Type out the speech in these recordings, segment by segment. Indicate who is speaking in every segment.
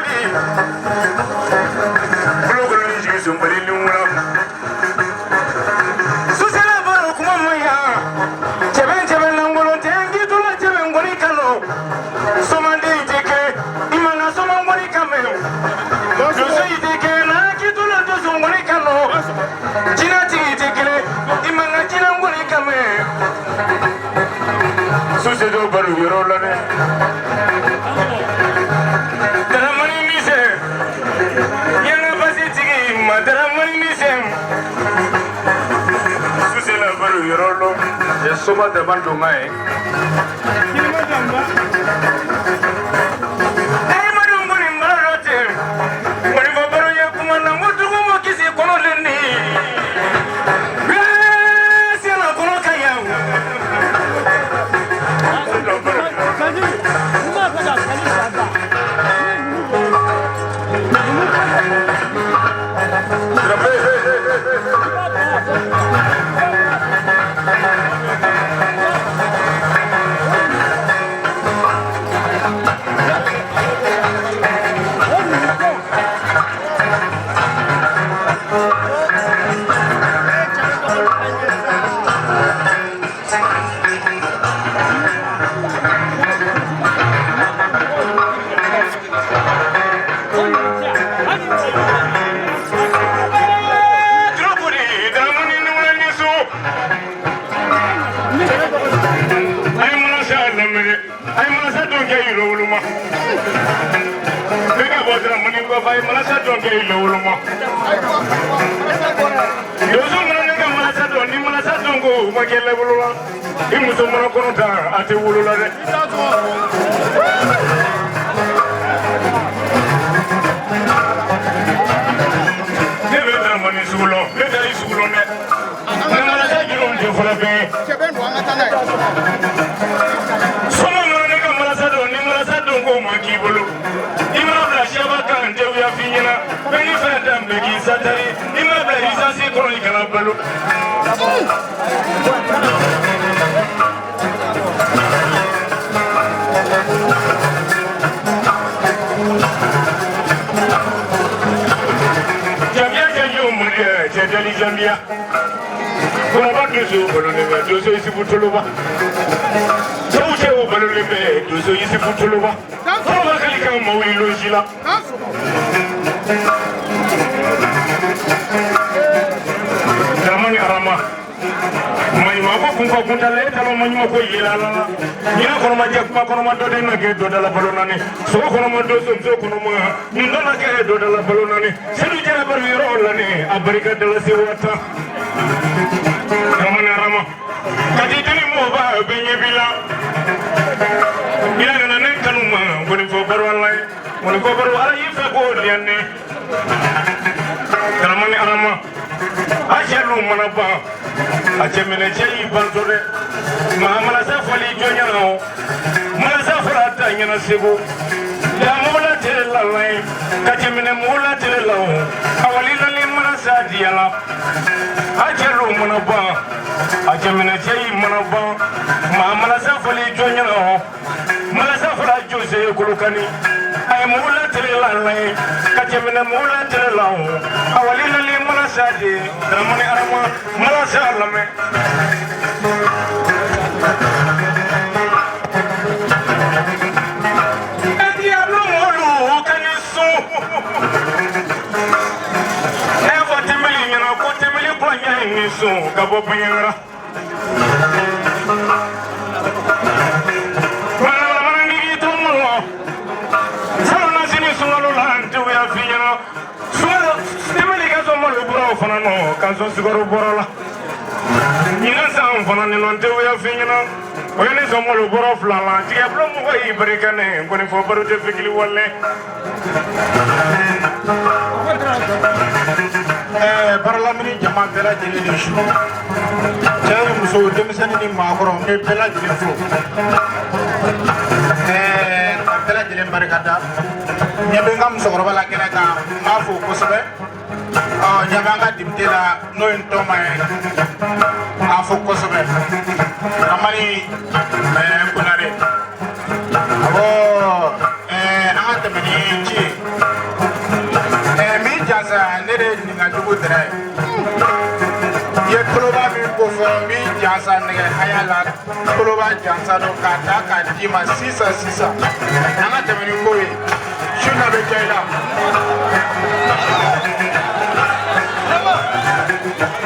Speaker 1: di bolokolo ni jigi sunbali ni wula susɛla baro kuma ma yan cɛbɛn cɛbɛn lankolon tɛ n k'i tola cɛbɛn kɔni kanu somaden tɛ kɛ i ma n ka soman kɔni kan mɛn donso i tɛ kɛ na k'i tola donso kɔni kanu jinɛtigi tɛ kelen i ma n ka jinɛ kɔni kan mɛn susɛjɔ baro yɔrɔ la dɛ daramani misɛn ɲɛna basi tigi ma daramani misɛn susɛla baro yɔrɔ la.
Speaker 2: Ye soba daban donga ye.
Speaker 1: Adamadenw kɔni baro tɛ ŋɔnifɔ baro ye kuma na ko dugu ma kisi kɔnɔ le ni sɛnɛ kɔnɔ ka yan. Turukuri daramani ni wula ni so. A ye manasa lamɛn a ye manasa dɔn kɛ yɛrɛ woloma. Ne ka bɔ daramani kɔfɛ a ye manasa dɔn kɛ yɛrɛ woloma. Donso mana ne ka manasa dɔn ni manasa dɔn ko u ma kɛ lawolo la. I muso mana kɔnɔ ta a tɛ wolo la dɛ. Ne bɛ daramani sugu lɔn ne tɛ i sugu lɔn dɛ. Ne manasa juru tɛ fɔlɔ fɛn ye. Soma mana ne ka manasa dɔn ni manasa dɔn ko ma k'i bolo. I mana bila siyaba kan n tɛ wuya f'i ɲɛna. Bɛɛ n'i fɛn daminɛ k'i satari. I mana bila lisansi kɔnɔ i kana balo. Jamiya kɛ y'o mun ye cɛ dali jamiya. Kɔrɔba donso balolen bɛ donso Isufu Toloba. Cɛw cɛw balolen bɛ donso Isufu Toloba. Kɔrɔba kali kan maaw ye loji la. Dramani Arama. Maɲuman ko kun kɔ kunta la e t'a lɔn maɲuman ko yela la la. Ɲinɛ kɔnɔ ma jɛ kuma kɔnɔ ma dɔ den na kɛ dɔ da la balo naani. Sogo kɔnɔ ma don somuso kɔnɔ ma nin dɔ na kɛ dɔ da la balo naani. Selu jɛra baro yɔrɔ la ni a barika da la se wa tan. Dramani Arama. Kati deni mɔgɔba bɛɛ ɲɛ b'i la. Ila nana ne kanu ma ŋɔni fɔ baro ala ye. Ŋɔni fɔ baro ala y'i fɛ k'o diya ne. Dramani Arama. A cɛ n'u mana ban a cɛ minɛ cɛ y'i banto dɛ. Maa manasa fɔli jɔn ɲɛna o. Manasa fɔra a ta ɲɛna segu. Ya mugu la tele la la ye. Ka cɛ minɛ mugu la tele la o. A wali lali manasa diya la. A cɛ n'u mana ban a cɛ minɛ cɛ y'i mana ban. Maa manasa fɔli jɔn ɲɛna o. Manasa fɔra jose kolokani. A ye mugu la tele la la ye. Ka cɛ minɛ mugu la tele la o. A wali lali manasa de. Dramani Arama manasa lamɛn. Diablo mɔlu ka ni sun. Ne fɔ tɛmɛli ɲɛna ko tɛmɛli kura ɲɛ ye ni sun ka bɔ Banjagara. Manamanamanangigi to mɔlɔ. Salon sini sunkalo la n tɛ wuya f'i ɲɛna. Sunkalo tɛmɛli ka sɔn malo bɔra o fana nɔ ka sɔn sukaro bɔra la. Ɲinan san fana ni nɔ n tɛ wuya f'i ɲɛna. O ye ne sɔn malo bɔra fila la. Tigɛ bulon mɔgɔ y'i barika ne n kɔni fɔ baro tɛ fikili wale.
Speaker 2: Baralamini jama bɛɛ lajɛlen ni su. Cɛ ni muso denmisɛnnin ni maakɔrɔ n bɛ bɛɛ lajɛlen fo. Ka bɛɛ lajɛlen barika da. Ɲɛ bɛ n ka musokɔrɔba la kɛnɛ kan n b'a fo kosɛbɛ. Ɔ ɲɛ bɛ an ka député la n'o ye n tɔma ye k'a fo kosɛbɛ. Dramani Konare. Awɔ an ka tɛmɛ ni ci ye. Min jansa ne de ye ɲininka jugu tɛrɛ ye. I ye koloba min ko fɔ n b'i jansa nɛgɛ haya la koloba jansa don k'a ta k'a d'i ma sisan sisan. An ka tɛmɛ ni ko ye. Su na bɛ diya i la.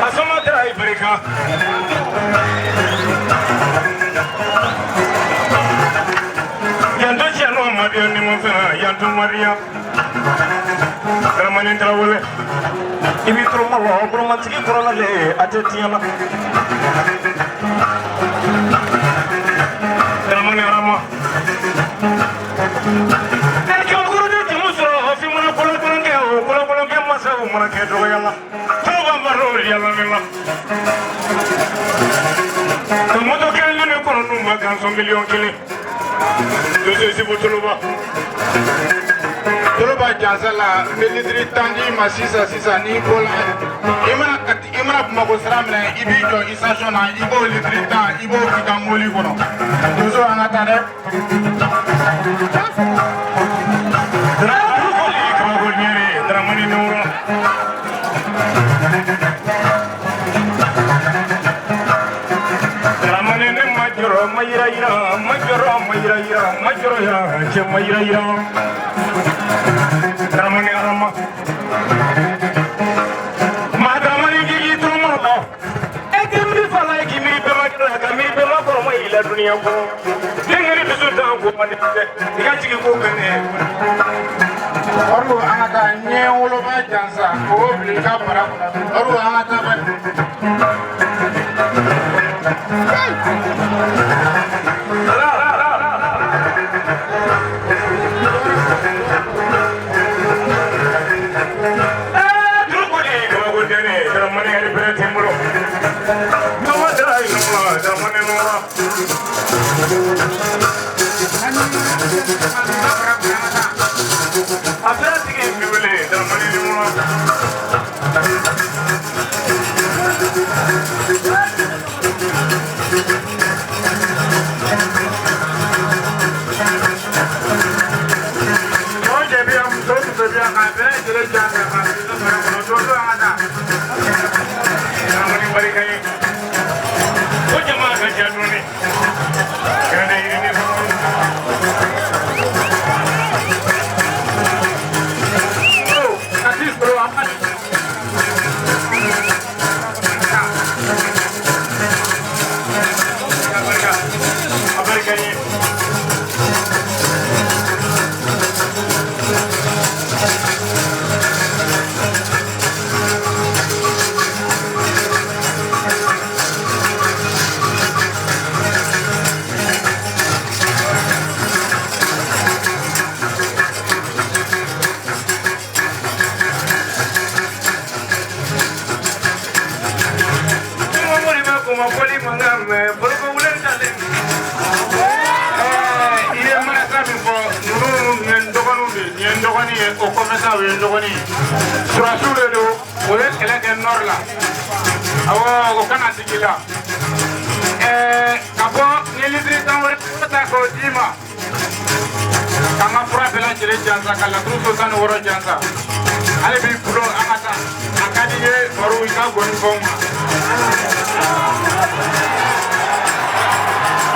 Speaker 1: A sɔmɔ tɛra i barika. Yanto cɛ n'o ma ni mo fɛn yanto Mariya. Dramani Tarawele. I b'i turu malo kurumatigi kɔrɔla le a tɛ tiɲɛ la. Dramani Arama. Kabakuru de jamu sɔrɔ f'i mana kolokolonkɛ o kolokolonkɛ masaw mana kɛ dɔgɔya la. Tɔw b'a baro yala ne la. Ka moto kelen ni kɔnɔ n'u ma gansɔn miliyɔn kelen. Dossier Sibu Toloba.
Speaker 2: Toloba jansa la n bɛ litiri tan d'i ma sisan sisan n'i bɔra i mana Kati i mana Bamakɔ sira minɛ i b'i jɔ station na i b'o litiri tan i b'o k'i ka mobili kɔnɔ. Donso an ka taa dɛ.
Speaker 1: Dramani kabako ɲɛre Dramani Nura. Dramani ne ma jɔrɔ ma yira yira ma jɔrɔ ma yira yira ma jɔrɔ ya cɛ ma yira yira. Dramani Arama. Ma Dramani k'i turu ma la. E k'i miiri fa la e k'i miiri bɛɛ ma kɛ la ka miiri bɛɛ ma kɔrɔ ma i la duniya kɔnɔ. Denkɛni dusu tan ko man di dɛ i ka jigin ko kɛnɛ.
Speaker 2: Ɔru an ka taa ɲɛ woloba jansa k'o bila i ka bara kɔnɔ. Ɔru an ka taa bani.
Speaker 1: Turukoli kabako dɛnɛ Dramani yɛrɛ bɛrɛ tɛ n bolo. Tɔgɔ tɛra yen nɔ Dramani Nura. A bɛɛ tigi bi wele Dramani Nura.
Speaker 2: Cɛw cɛ bi yan musow muso bi yan k'a bɛɛ lajɛlen jansa k'a bila i ka bara kɔnɔ. Donso an ka taa.
Speaker 1: Dramani barika ye. Ko jama ka ca dɔɔni. Kɛrɛdɛ yirini fɔlɔ.
Speaker 2: Kati sɔrɔ an ka
Speaker 1: A barika ye. Kuma mori ma kuma fɔli mankan mɛn boloko wulen talen.
Speaker 2: I ye manasa min fɔ ninnu ye n dɔgɔninw de ye nin ye n dɔgɔnin ye o kɔfɛ sa o ye n dɔgɔnin ye surasiw de don o ye kɛlɛ kɛ nɔri la awɔ o kana digi la ka bɔ ni litiri tan wɛrɛ ta k'o d'i ma k'an ka fura bɛɛ lajɛlen jansa ka laturu so 16 jansa hali b'i bolo an ka taa a ka di n ye baro i ka gɔni fɔ n ma.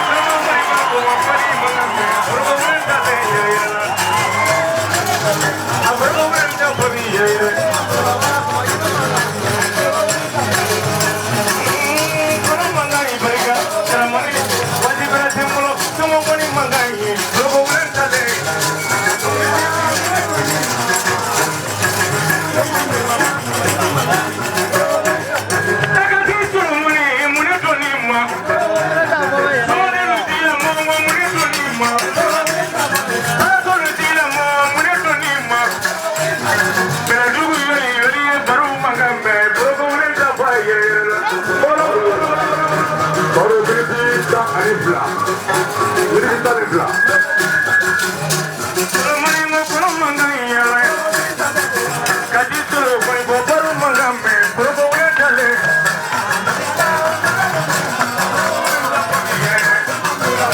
Speaker 1: Kuma mori ma kuma fɔli mankan mɛn boloko wulen talen yɛrɛ yɛrɛ la. A boloko wulen tɛ fɔ bi yɛrɛ yɛrɛ. Kɔnɔ mankan yi barika Dramani waati bɛrɛ tɛ n bolo tɔmɔ kɔni mankan ye boloko wulen talen. Takati surumuni mune doni ma. Sɔmɔdɛlu dila mɔ mune doni ma. Alatɔlu dila mɔ mune doni ma. Bɛlɛdugu yoli yoli ye baro mankan mɛn boloko wulen ta fɔ a yɛrɛ yɛrɛ la.
Speaker 3: Baro miniti 12. Miniti 12.